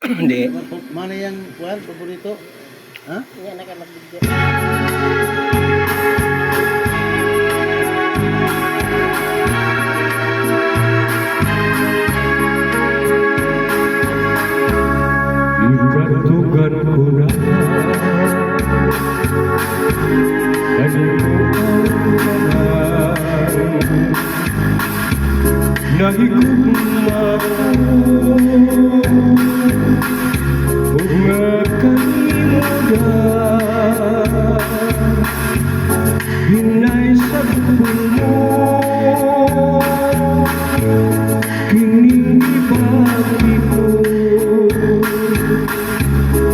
Hindi. Mana yang kuan paborito? Ha? Hindi na kayo magbigyan. Ikatugan ko na kanimo ang tanan. Nahigugma ko ug nga kanimo da. Hinay sa mo kining gibati ko.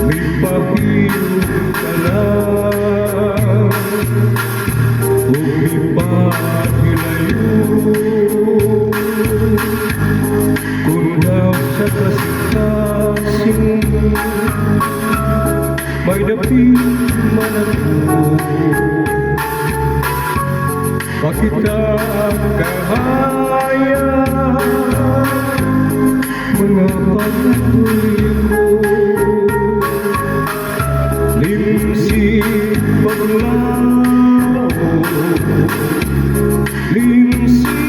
Mipahilom ka lang ug mipahilayo kung daw sa kasing-kasing may dapit man ako. Pakita ang kahaya mga pagtuloy ko. Limsi paglao, limsi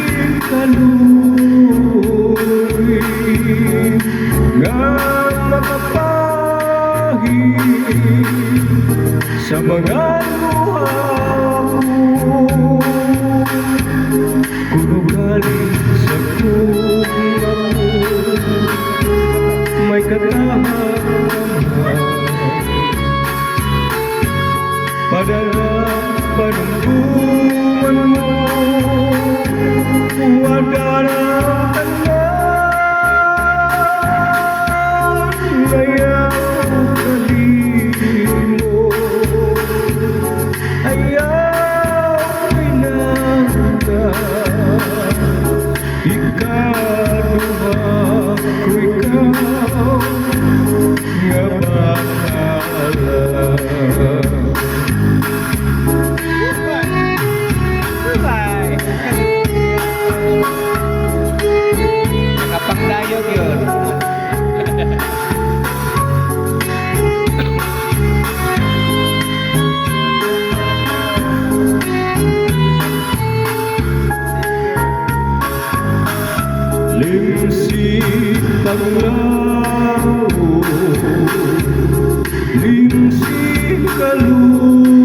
kaluoy nga makapahi sa mga luha ko. Kuno galing sa kong may katahak padala panumduman mo wala ng tanan ayaw kalimo ayaw pinaka ikaduha ko ikaw nga bahala. Bye. Nakapangdayog yun. Limsi paglao, limsi kaluoy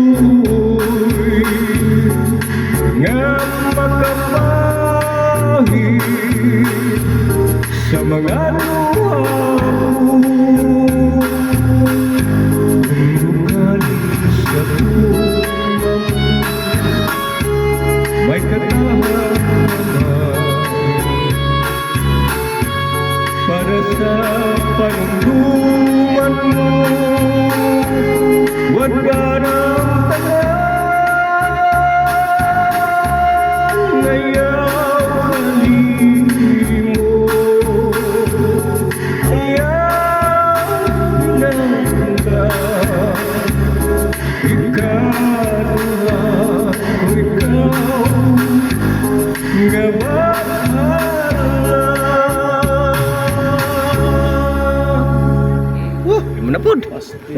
nga makapahi sa mga luha ko. Kung sa tumang may katahanan para sa panumduman mo wala ng tanan ayaw kalimo ayaw nangga ikaduha ko ikaw nga bahala. Mo na pud. Pasti.